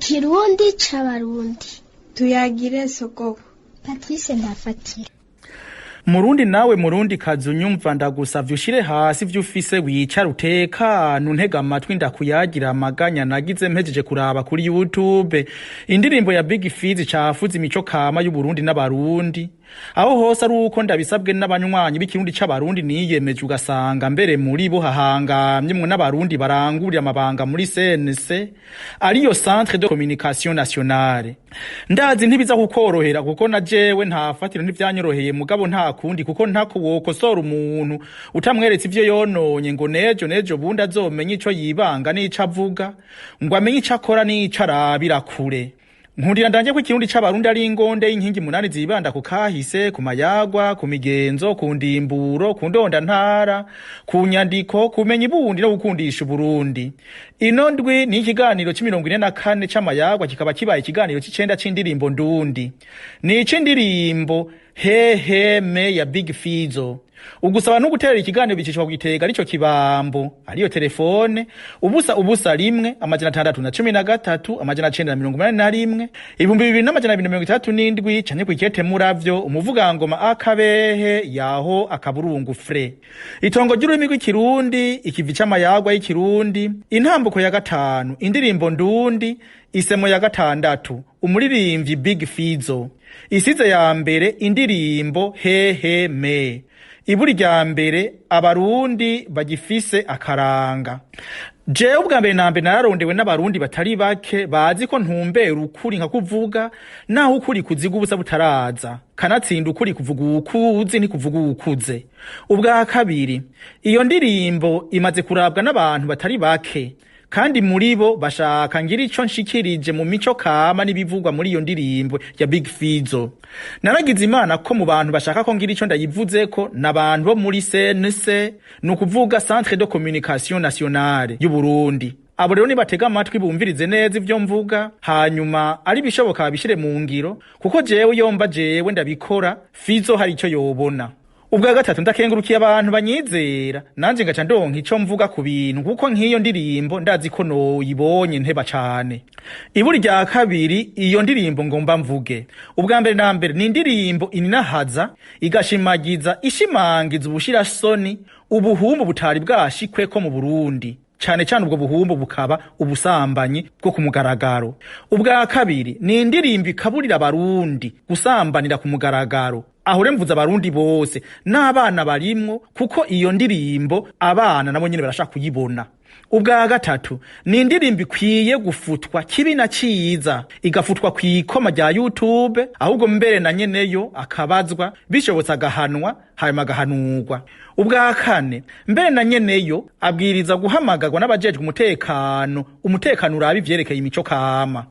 Ikirundi c'Abarundi. Tuyagire sogoko. Patrice Ntafatira. Murundi nawe murundi kazi unyumva, ndagusavye ushire hasi ivyo ufise, wicare utekane, untege amatwi ndakuyagira amaganya nagize mpejeje kuraba kuri YouTube indirimbo ya Big Fizz cafuze imico kama y'Uburundi n'Abarundi. Aho hose ari uko ndabisabwe n'abanywanyi b'Ikirundi c'Abarundi niyemeje, ugasanga mbere muri bo hahangamye mwo n'Abarundi barangurira amabanga muri CNC, ariyo Centre de Communication Nationale. Ndazi ntibiza kukorohera, kuko na jewe nta fatiro ntivyanyoroheye, mugabo nta kundi, kuko ntako wokosora umuntu utamweretse ivyo yononye, ngo nejo nejo bundi azomenye ico yibanga n'ico avuga, ngo amenye ico akora n'ico arabira kure. Nkundira ndanje ko Ikirundi c'Abarundi ari ingonde y'inkingi munani zibanda ku kahise, ku mayagwa, ku migenzo, ku ndimburo, ku ndondantara, ku nyandiko, kumenya ibundi no gukundisha Uburundi. Ino ndwi ni ikiganiro c'44 c'amayagwa, kikaba kibaye ikiganiro c'icenda c'indirimbo ndundi. Ni ic'indirimbo Heheme ya Big Fizzo. Ugusaba no guterera ikiganiro bicishwa ku gitega arico kibambo, ariyo telefone 001 613 981 2267, canke kw'ikete muravyo umuvugangoma akabehe yaho akaburungu fre. Itongo ry'ururimi rw'Ikirundi, ikivi c'amayagwa y'Ikirundi, intambuko ya gatanu, indirimbo ndundi, isemo ya gatandatu, umuririmvyi Big Fizzo, isize ya mbere, indirimbo Heheme, iburi rya mbere, Abarundi bagifise akaranga. Jewe ubwa mbere na mbere nararondewe n'Abarundi batari bake bazi ko ntumbera ukuri nka kuvuga, naho ukuri kuziga ubusa butaraza. Kanatsinda ukuri kuvuga uwukuzi ntikuvuga uwukuze. Ubwa kabiri, iyo ndirimbo imaze kurabwa n'abantu batari bake, kandi muri bo bashaka ngira ico nshikirije mu mico kama n'ibivugwa muri iyo ndirimbo ya Big Fizzo. Naragize Imana ko mu bantu bashaka ko ngira ico ndayivuzeko n'abantu bo muri CNC, ni ukuvuga Centre de Communication Nationale y'u Burundi. Abo rero nibatega amatwi bumvirize neza ivyo mvuga, hanyuma ari bishoboka babishire mu ngiro, kuko jewe yomba jewe ndabikora, Fizzo hari ico yobona. Ubwa gatatu, ndakengurukiye abantu banyizera, nanje ngaca ndonka ico mvuga ku bintu, kuko nk'iyo ndirimbo ndazi ko noyibonye nteba cane. Iburi rya kabiri, iyo ndirimbo ngomba mvuge, ubwa mbere na mbere ni indirimbo ininahaza, igashimagiza, ishimangiza ubushirasoni, ubuhumbu butari bwashikweko mu Burundi, cane cane ubwo buhumbu bukaba ubusambanyi bwo ku mugaragaro. Ubwa kabiri, ni indirimbo ikaburira Abarundi gusambanira ku mugaragaro. Aho rero mvuze Abarundi bose n'abana barimwo, kuko iyo ndirimbo abana nabo nyene barashaka kuyibona. Ubwa gatatu, ni indirimbo ikwiye gufutwa kibi na ciza, igafutwa kw'ikoma rya YouTube, ahubwo mbere na nyeneyo akabazwa, bishobotse agahanwa, hanyuma agahanurwa. Ubwa kane, mbere na nyeneyo abwiriza guhamagarwa n'abajejwe umutekano, umutekano uraba ivyerekeye imico kama.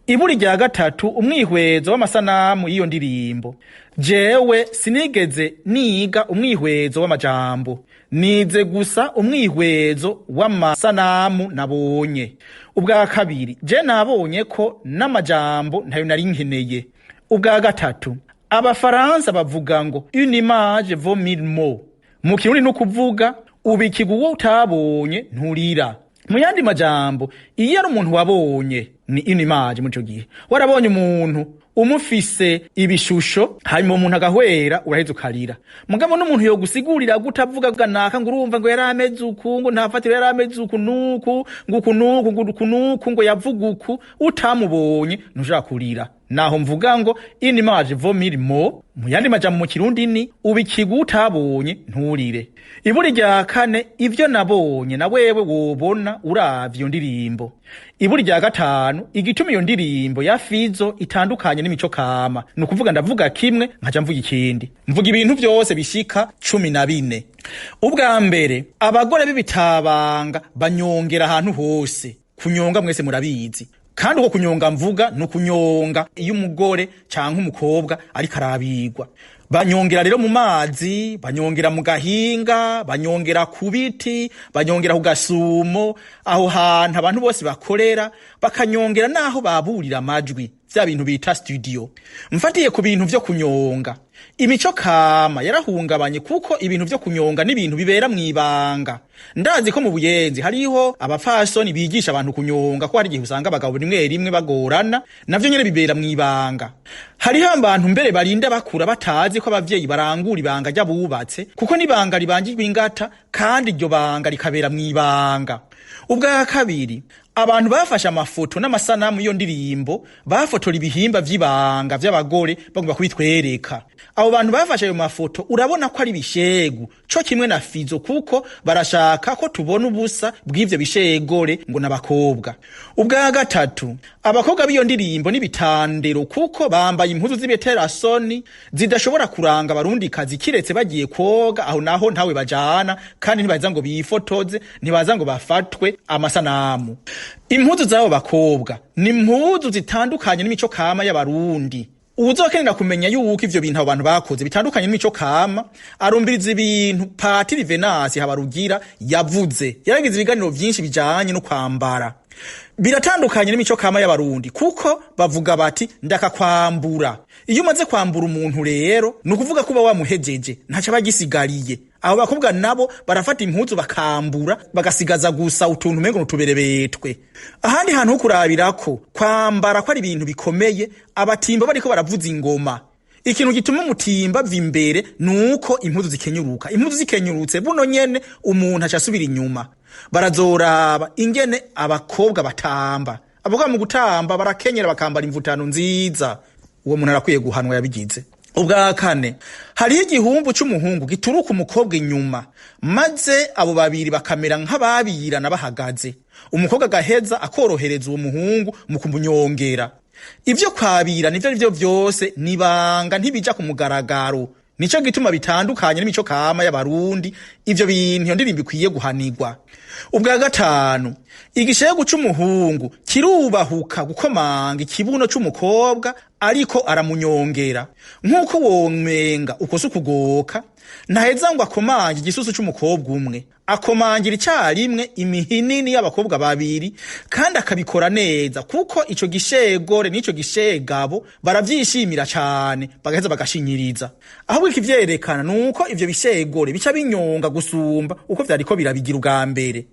Iburi rya gatatu, umwihwezo w'amasanamu y'iyo ndirimbo. Jewe sinigeze niga umwihwezo w'amajambo, nize gusa umwihwezo w'amasanamu nabonye. Ubwa kabiri, je nabonye ko n'amajambo ntayo nari nkeneye. Ubwa gatatu, Abafaransa bavuga ngo "Une image vaut mille mots". Mu Kirundi ni ukuvuga ubikigwa uwo utabonye nturira. Mu yandi majambo, iyo ari umuntu wabonye, ni une image. Muri ico gihe warabonye umuntu umufise ibishusho, hanyuma umuntu agahwera, uraheza ukarira. Mugabo n'umuntu yogusigurira gute avuga naka ngo urumva ngo yari ameze uku, ngo nta fatiro, yari ameze uku nuku, ngo uku nuku, ngo uku nuku, ngo yavuga uku, utamubonye ntushobora kurira. Naho mvuga ngo "Une image vaut mille mots". Mu yandi majambo, mu Kirundi ni ubikigwa utabonye nturire. Iburi rya kane, ivyo nabonye na wewe wobona uravye iyo ndirimbo. Iburi rya gatanu, igituma iyo ndirimbo ya Fizzo itandukanye n'imico kama. Ni ukuvuga ndavuga kimwe nkaca mvuga ikindi, mvuga ibintu vyose bishika 14. Ubwa mbere, abagore b'ibitabanga banyongera ahantu hose. Kunyonga mwese murabizi, kandi uko kunyonga mvuga ni ukunyonga iyo umugore canke umukobwa ariko arabigwa. Banyongera rero mu mazi, banyongera mu gahinga, banyongera ku biti, banyongera ku gasumo, aho hantu abantu bose bakorera, bakanyongera n'aho baburira amajwi, vya bintu bita studio. Mfatiye ku bintu vyo kunyonga. Imico kama yarahungabanye, kuko ibintu vyo kunyonga n'ibintu bibera mw'ibanga. Ndazi ko mu Buyenzi hariho abapfasoni bigisha abantu kunyonga, ko hari igihe usanga abagabo rimwe rimwe bagorana, navyo nyene bibera mw'ibanga. Hariho abantu mbere barinda bakura batazi ko abavyeyi barangura ibanga ry'abubatse, kuko n'ibanga ribangirwa ingata, kandi iryo banga rikabera mw'ibanga. Ubwa kabiri, abantu bafashe amafoto n'amasanamu y'iyo ndirimbo bafotora ibihimba vy'ibanga vy'abagore bagomba kubitwereka. Abo bantu bafashe ayo mafoto urabona ko ari bishegu co kimwe na Fizo, kuko barashaka ko tubona ubusa bw'ivyo bishegore ngo n'abakobwa. Ubwa gatatu, abakobwa b'iyo ndirimbo n'ibitandero, kuko bambaye impuzu z'ibiterasoni zidashobora kuranga abarundikazi kiretse bagiye kwoga. Aho naho ntawe bajana, kandi ntibaza ngo bifotoze, ntibaza ngo bafatwe amasanamu. Impuzu z'abo bakobwa ni impuzu zitandukanye n'imico kama y'Abarundi. Uwuzokenera kumenya yuko ivyo bintu abo bantu bakoze bitandukanye n'imico kama, arumviriza ibintu Patiri Venasi Habarugira yavuze. Yaragize ibiganiro vyinshi bijanye no kwambara. Biratandukanye n'imico kama y'Abarundi, kuko bavuga bati: "Ndakakwambura." Iyo umaze kwambura umuntu rero, ni ukuvuga kuba wamuhejeje, ntaco aba agisigariye. Abo bakobwa nabo barafata impuzu bakambura, bagasigaza gusa utuntu umengo nutuberebetwe. Ahandi hantu ho kurabirako kwambara ko ari ibintu bikomeye, abatimba bariko baravuza ingoma. Ikintu gituma umutimba ava imbere nuko impuzu zikenyuruka. Impuzu zikenyurutse buno nyene, umuntu aca asubira inyuma. Barazoraba ingene abakobwa batamba. Abakobwa mu gutamba barakenyera, bakambara imvutano nziza. Uwo muntu arakwiye guhanwa yabigize. Ubwa kane, hariho igihumbu c'umuhungu gituruka umukobwa inyuma, maze abo babiri bakamera nk'ababirana bahagaze. Umukobwa agaheza akorohereza uwo muhungu mu kumunyongera. Ivyo kwabira nivyo arivyo vyose nibanga, ntibija ku mugaragaro. Nico gituma bitandukanye n'imico kama y'Abarundi. Ivyo bintu iyo ndirimbo ikwiye guhanirwa. Ubwa gatanu, igishegu c'umuhungu kirubahuka gukomanga ikibuno c'umukobwa ariko aramunyongera, nk'uko womenga uko si ukugoka. Ntaheza ngo akomange igisusu c'umukobwa umwe, akomangira icarimwe imihinini y'abakobwa babiri, kandi akabikora neza, kuko ico gishegore n'ico gishegabo baravyishimira cane, bagaheza bagashinyiriza. Ahubwo ikivyerekana nuko ivyo bishegore bica binyonga gusumba uko vyariko birabigira ubwa mbere.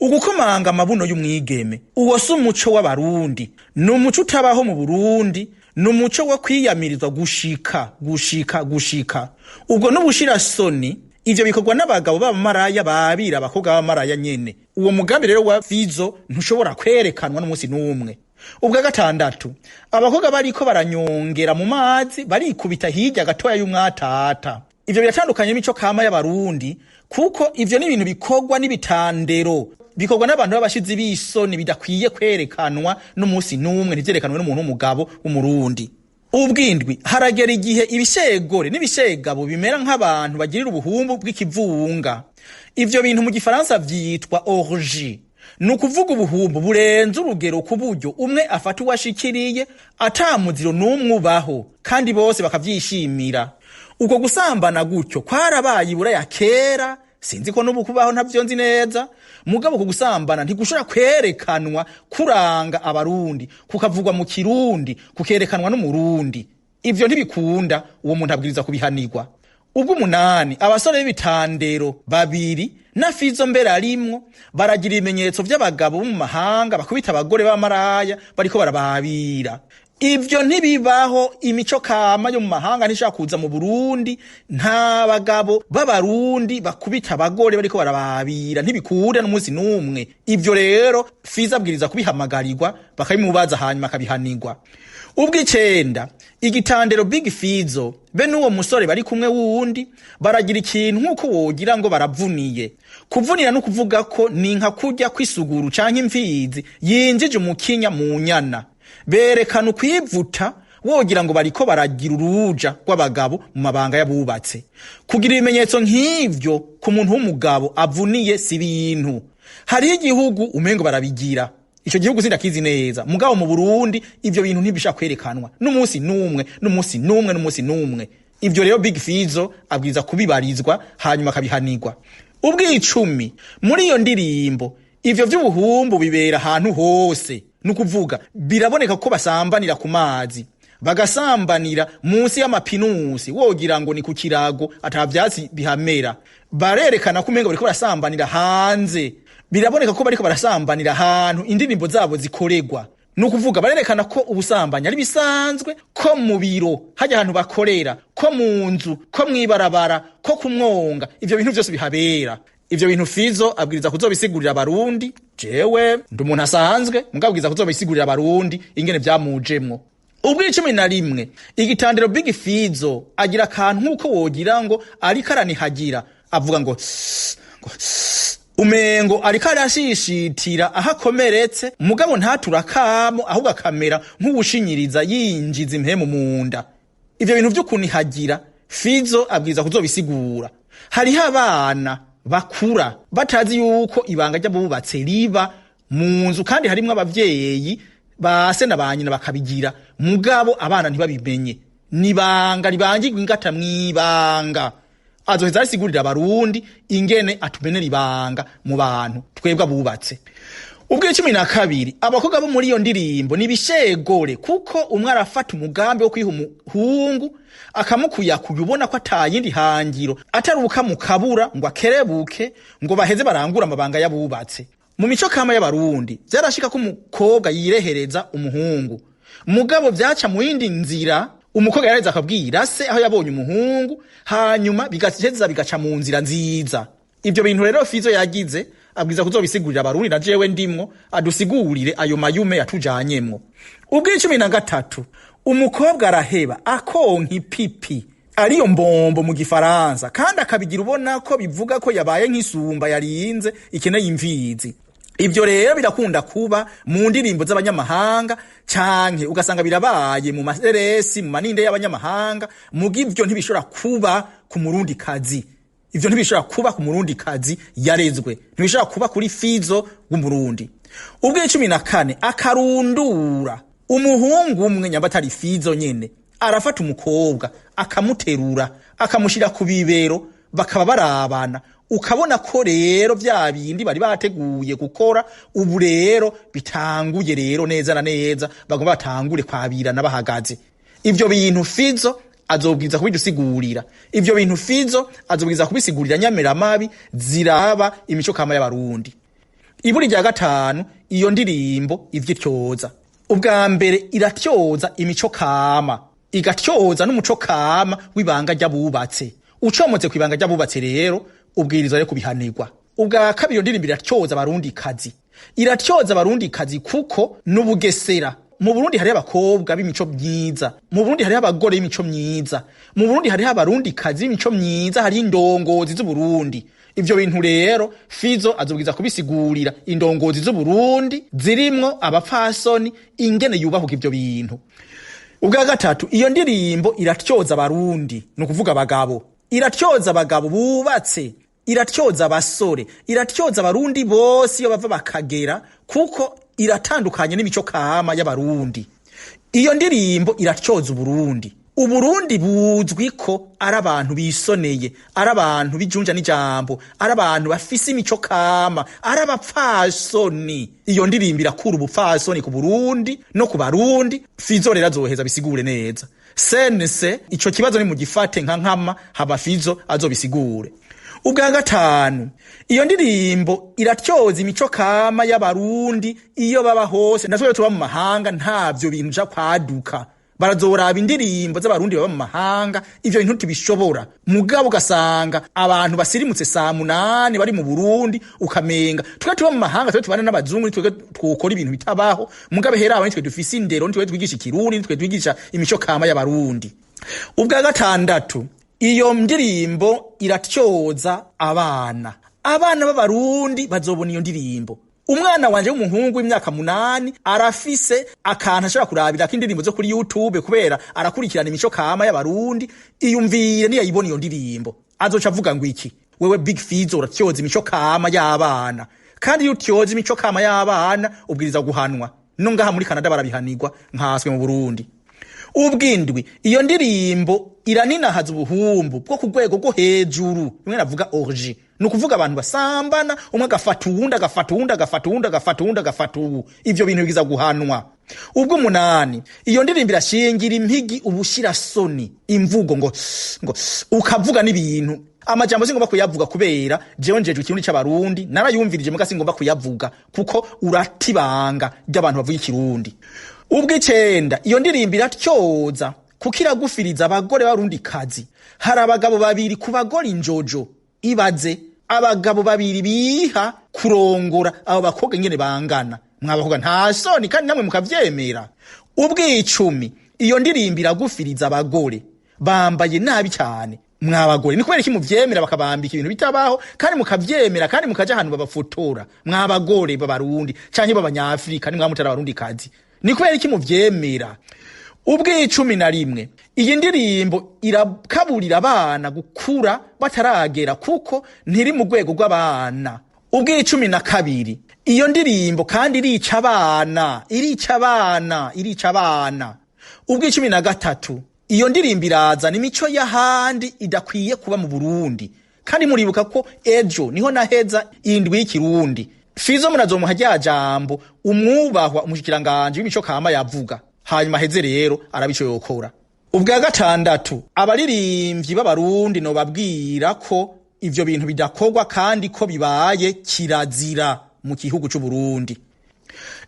Ugukomanga amabuno y'umwigeme, uwo si umuco w'Abarundi, ni umuco utabaho mu Burundi, ni umuco wo kwiyamirizwa gushika gushika gushika ubwo n'ubushirasoni. Ivyo bikorwa n'abagabo b'abamaraya babira abakobwa b'abamaraya nyene. Uwo mugambi rero wa Fizo ntushobora kwerekanwa n'umunsi n'umwe. Ubwa gatandatu, abakobwa bariko baranyongera mu mazi barikubita hirya gatoya y'umwatata. Ivyo biratandukanye n'imico kama y'Abarundi, kuko ivyo ni ibintu bikorwa n'ibitandero, bikorwa n'abantu b'abashizi b'isoni, bidakwiye kwerekanwa n'umunsi n'umwe, ntivyerekanwe n'umuntu w'umugabo w'Umurundi. Ubwindwi, haragera igihe ibishegore n'ibishegabo bimera nk'abantu bagirira ubuhumbu bw'ikivunga. Ivyo bintu mu gifaransa vyitwa orgie, ni ukuvuga ubuhumbu burenze urugero, ku buryo umwe afata uwashikiriye ata muziro n'umwe ubaho, kandi bose bakavyishimira. Uko gusambana gutyo kwarabaye iburaya kera, sinzi ko n'ubu kubaho, ntavyo nzi neza. Mugabo ku gusambana ntigushobora kwerekanwa kuranga Abarundi, kukavugwa mu Kirundi, kukerekanwa n'Umurundi. Ivyo ntibikunda, uwo muntu abwiriza kubihanirwa. Ubw'umunani, abasore b'ibitandero babiri na Fizo mbere arimwo baragira ibimenyetso vy'abagabo bo mu mahanga bakubita abagore b'amaraya bariko barababira. Ivyo ntibibaho. Imico kama yo mu mahanga ntishobora kuza mu Burundi. Nta bagabo b'Abarundi bakubita abagore bariko barababira, ntibikunda n'umunsi n'umwe. Ivyo rero Fizo abwiriza kubihamagarirwa, bakabimubaza, hanyuma akabihanirwa. Ubw'icenda, igitandero Big Fizo be n'uwo musore bari kumwe wundi baragira ikintu nk'uko wogira ngo baravuniye. Kuvunira no kuvuga ko ni nka kurya kw'isuguru canke imfizi yinjije umukinya mu nyana. Berekana ukwivuta, wogira ngo bariko baragira uruja rw'abagabo mu mabanga y'abubatse. Kugira ibimenyetso nk'ivyo ku muntu w'umugabo avuniye si ibintu. Hariho igihugu umengo barabigira, ico gihugu sindakizi neza, mugabo mu Burundi ivyo bintu ntibishaka kwerekanwa n'umunsi n'umwe, n'umunsi n'umwe, n'umunsi n'umwe. Ivyo rero Big Fizo abwiriza kubibarizwa, hanyuma akabihanirwa. Ubw'icumi, muri iyo ndirimbo ivyo vy'ubuhumbu bibera ahantu hose, ni ukuvuga biraboneka ko basambanira ku mazi. Bagasambanira munsi y'amapinusi, wogira ngo ni ku kirago ata vyatsi bihamera. Barerekana ko umengo bariko barasambanira hanze. Biraboneka ko bariko barasambanira ahantu indirimbo zabo zikoregwa. Ni ukuvuga barerekana ko ubusambanyi ari bisanzwe, ko mu biro hajya ahantu bakorera, ko mu nzu, ko mw'ibarabara, ko ku mwonga, ivyo bintu vyose bihabera. Ivyo bintu Fizo abwiriza kuzobisigurira Abarundi. Jewe ndi umuntu asanzwe, mugabo abwiriza kuzobisigurira Abarundi ingene vyamujemwo. Ubw'11, igitandero Big Fizo agira akantu nk'uko wogira ngo ariko aranihagira, avuga ngo umengo ariko arashishitira aho akomeretse, mugabo ntaturakamo, ahubwo akamera nk'uwushinyiriza yinjiza impemu mu nda. Ivyo bintu vy'ukunihagira Fizo abwiriza kuzobisigura. Hariho abana bakura batazi yuko ibanga ry'abubatse riba mu nzu, kandi harimwo abavyeyi ba se na ba nyina bakabigira, mugabo abana ntibabimenye. Nibanga ribangirwa ingata mw'ibanga. Azoheza arisigurira Abarundi ingene atumenera ibanga mu bantu twebwe abubatse. Ubw'12, abakobwa bo muri iyo ndirimbo ni ibishegore, kuko umwe arafata umugambi wo kwiha umuhungu, akamukuyakuya, ubona ko atayindi hangiro atari ukamukabura ngo akerebuke, ngo baheze barangure amabanga y'abubatse. Mu mico kama y'Abarundi vyarashika ko umukobwa yirehereza umuhungu, mugabo vyaca mu yindi nzira. Umukobwa yaraheza akabwira se aho yabonye umuhungu, hanyuma bigaheza bigaca mu nzira nziza. Ivyo bintu rero Fizo yagize abwiza kuzobisigurira Abarundi, na jewe ndimwo, adusigurire ayo mayume yatujanyemwo. Ubw'13, umukobwa araheba akonka ipipi, ariyo mbombo mu Gifaransa, kandi akabigira ubona ko bivuga ko yabaye nk'isumba yarinze ikeneye imfizi. Ivyo rero birakunda kuba mu ndirimbo z'abanyamahanga, canke ugasanga birabaye mu maseresi, mu maninde y'abanyamahanga, muga ivyo ntibishobora kuba ku Murundi kazi. Ivyo ntibishobora kuba ku Murundi kazi yarezwe, ntibishobora kuba kuri Fizo w'Umurundi. Ubw'14, akarundura. Umuhungu umwe, nyamba atari Fizo nyene, arafata umukobwa akamuterura, akamushira ku bibero, bakaba barabana, ukabona ko rero vya bindi bari bateguye gukora ubu rero bitanguye rero neza na neza, bagomba batangure kwabirana bahagaze. Ivyo bintu Fizo azobwiza kubidusigurira. Ivyo bintu Fizo azobwiza kubisigurira nyameramabi ziraba imico kama y'Abarundi. Iburi rya gatanu, iyo ndirimbo ivyo ityoza, ubwa mbere iratyoza imico kama, igatyoza n'umuco kama w'ibanga ry'abubatse. Ucomotse ku ibanga ry'abubatse rero ubwirizwa rero kubihanirwa. Ubwa kabiri, iyo ndirimbo iratyoza Abarundi kazi. Iratyoza Abarundi kazi kuko n'ubugesera. Mu Burundi hariho abakobwa b'imico myiza, mu Burundi hariho abagore b'imico myiza, mu Burundi hariho Abarundi kazi b'imico myiza, hariho indongozi z'Uburundi. Ivyo bintu rero Fizo azobwiza kubisigurira indongozi z'Uburundi zirimwo abapfasoni ingene yubahuka ivyo bintu. Ubwa gatatu, iyo ndirimbo iratyoza Abarundi, ni ukuvuga abagabo. Iratyoza abagabo bubatse, iratyoza abasore, iratyoza Abarundi bose iyo bava bakagera, kuko iratandukanye n'imico kama y'Abarundi. Iyo ndirimbo iratyoza Uburundi. Uburundi buzwi ko ari abantu bisoneye, ari abantu b'ijunja n'ijambo, ari abantu bafise imico kama, ari abapfasoni. Iyo ndirimbo irakura ubupfasoni ku Burundi no ku Barundi. Fizo rero azoheza bisigure neza. Sense ico kibazo ni mugifate nka nkama, haba Fizo azobisigure. Ubwa gatanu, iyo ndirimbo iratyoza imico kama y'Abarundi iyo baba hose. Natwe tuba mu mahanga ntavyo bintu ja kwaduka, barazoraba indirimbo z'Abarundi baba mu mahanga, ivyo bintu tubishobora. Mugabo ugasanga abantu basirimutse saa 8 bari mu Burundi, ukamenga twe tuba mu mahanga, twe tubana n'abazungu, nitwe twokora ibintu bitabaho. Mugabe hera abo nitwe dufise indero, nitwe twigisha Ikirundi, nitwe twigisha imico kama y'Abarundi. Ubwa gatandatu, iyo ndirimbo iratyoza abana. Abana b'Abarundi bazobona iyo ndirimbo. Umwana wanje w'umuhungu w'imyaka 8 arafise akantu ashobora kurabirako indirimbo zo kuri YouTube, kubera arakurikirana imico kama y'Abarundi. Iyumvire niyayibona iyo ndirimbo, azoca avuga ngo iki? Wewe Big Fizo uratyoza imico kama y'abana, kandi iyo utyoza imico kama y'abana ubwiriza guhanwa. No ngaha muri Canada barabihanirwa, nkaswe mu Burundi. Ubwindwi, iyo ndirimbo iraninahaza ubuhumbu bwo ku rwego rwo hejuru, rimwe navuga orgie, ni ukuvuga abantu basambana, umwe agafata uwundi, agafata uwundi, agafata uwundi, agafata uwundi, agafata uwu. Ivyo bintu bigiza guhanwa. Ubw'umunani, iyo ndirimbo irashingira impigi ubushirasoni, imvugo ngo ngo ukavuga n'ibintu, amajambo singomba kuyavuga kubera jewe njejwe Ikirundi c'Abarundi, narayumvirije muga singomba kuyavuga kuko uratibanga ry'abantu bavuga Ikirundi. Ubw'icenda, iyo ndirimbo iratyoza kuko iragufiriza abagore b'Abarundi kazi. Hari abagabo babiri ku bagore injojo, ibaze abagabo babiri biha kurongora abo bakobwa ingene bangana, mwabakobwa nta soni kandi namwe mukavyemera. Ubw'icumi, iyo ndirimbo iragufiriza abagore bambaye nabi cyane. Mwabagore, ni kubera iki muvyemera bakabambika ibintu bitabaho kandi mukavyemera kandi mukaja ahantu babafotora? Mwabagore b'Abarundi canke b'Abanyafrika, nimwa mutari Abarundi kazi, ni kubera iki muvyemera? Ubw'11, iyi ndirimbo irakaburira abana gukura bataragera kuko ntiri mu rwego rw'abana. Ubw'12, iyo ndirimbo kandi irica abana, irica abana, irica abana. Ubw'13, iyo ndirimbo irazana imico y'ahandi idakwiye kuba mu Burundi. Kandi muribuka ko ejo niho naheza indwi y'Ikirundi. Fizo munazomuha rya jambo umwubahwa umushikiranganje w'imico kama yavuga, hanyuma aheze rero arabico yokora. Ubwa gatandatu, abaririmbyi b'Abarundi nobabwira ko ivyo bintu bidakorwa kandi ko bibaye kirazira mu gihugu c'Uburundi.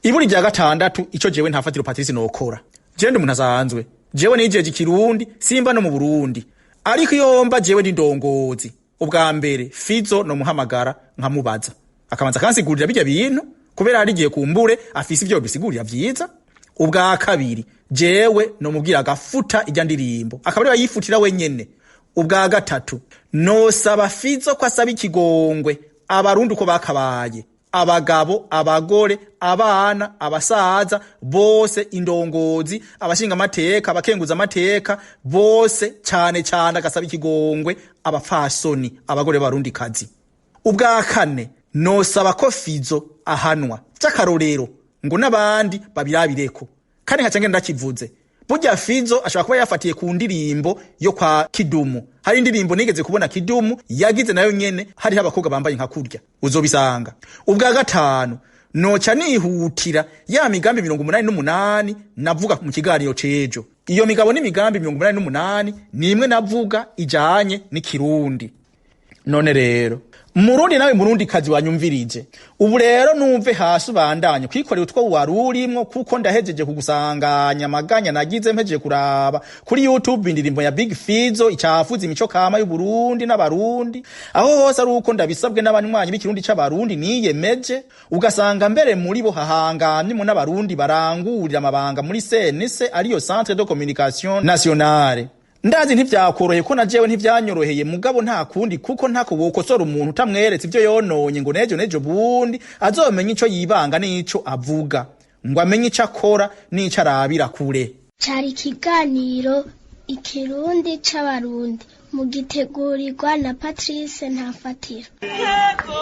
Iburi rya gatandatu, ico jewe Ntafatiro Patrice nokora, jewe ndi umuntu asanzwe, jewe nijeje Ikirundi, simba no mu Burundi, ariko iyo mba jewe ndi ndongozi, ubwa mbere Fizo nomuhamagara nkamubaza, akabanza akansigurira bijya bintu kubera hari igihe kumbure afise ivyo bisigurira vyiza. Ubwa kabiri, jewe nomubwira agafuta ijya ndirimbo, akaba ariwe yifutira wenyene. Ubwa gatatu, nosaba Fizo ko asaba ikigongwe Abarundi uko bakabaye, abagabo, abagore, abana, abasaza bose, indongozi, abashinga amateka, abakenguza amateka bose, cane cane agasaba ikigongwe abapfasoni, abagore b'Abarundi kazi. Ubwa kane, nosaba ko Fizo ahanwa vy'akarorero ngo n'abandi babirabireko. Kandi nkaca ngenda ndakivuze, burya Fizo ashobora kuba yafatiye ku ndirimbo yo kwa Kidumu. Hari indirimbo nigeze kubona Kidumu yagize nayo nyene hariho abakobwa bambaye nka kurya, uzobisanga. Ubwa gatanu, noca nihutira ya migambi 88 navuga mu kiganiro cejo. Iyo migabo n'imigambi 88 ni imwe navuga ijanye n'Ikirundi. None rero Murundi nawe Murundi kazi wanyumvirije, ubu rero numve hasi ubandanye kwikorera utwo wari urimwo, kuko ndahejeje kugusanganya amaganya nagize mpejeje kuraba kuri YouTube indirimbo ya Big Fizo icafuza imico kama y'Uburundi n'Abarundi. Aho hose ari uko ndabisabwe n'abanywanyi b'Ikirundi c'Abarundi niyemeje, ugasanga mbere muri bo hahangamye n'Abarundi barangurira amabanga muri CNC, ariyo Centre de Communication Nationale. Ndazi ntivyakoroheye, ko na jewe ntivyanyoroheye, mugabo nta kundi, kuko ntako wokosora umuntu utamweretse ivyo yononye ngo nejo nejo bundi azomenye ico yibanga n'ico avuga, ngo amenye ico akora n'ico arabira kure. Cari ikiganiro Ikirundi c'Abarundi, mugitegurirwa na Patrice Ntafatiro. Yego.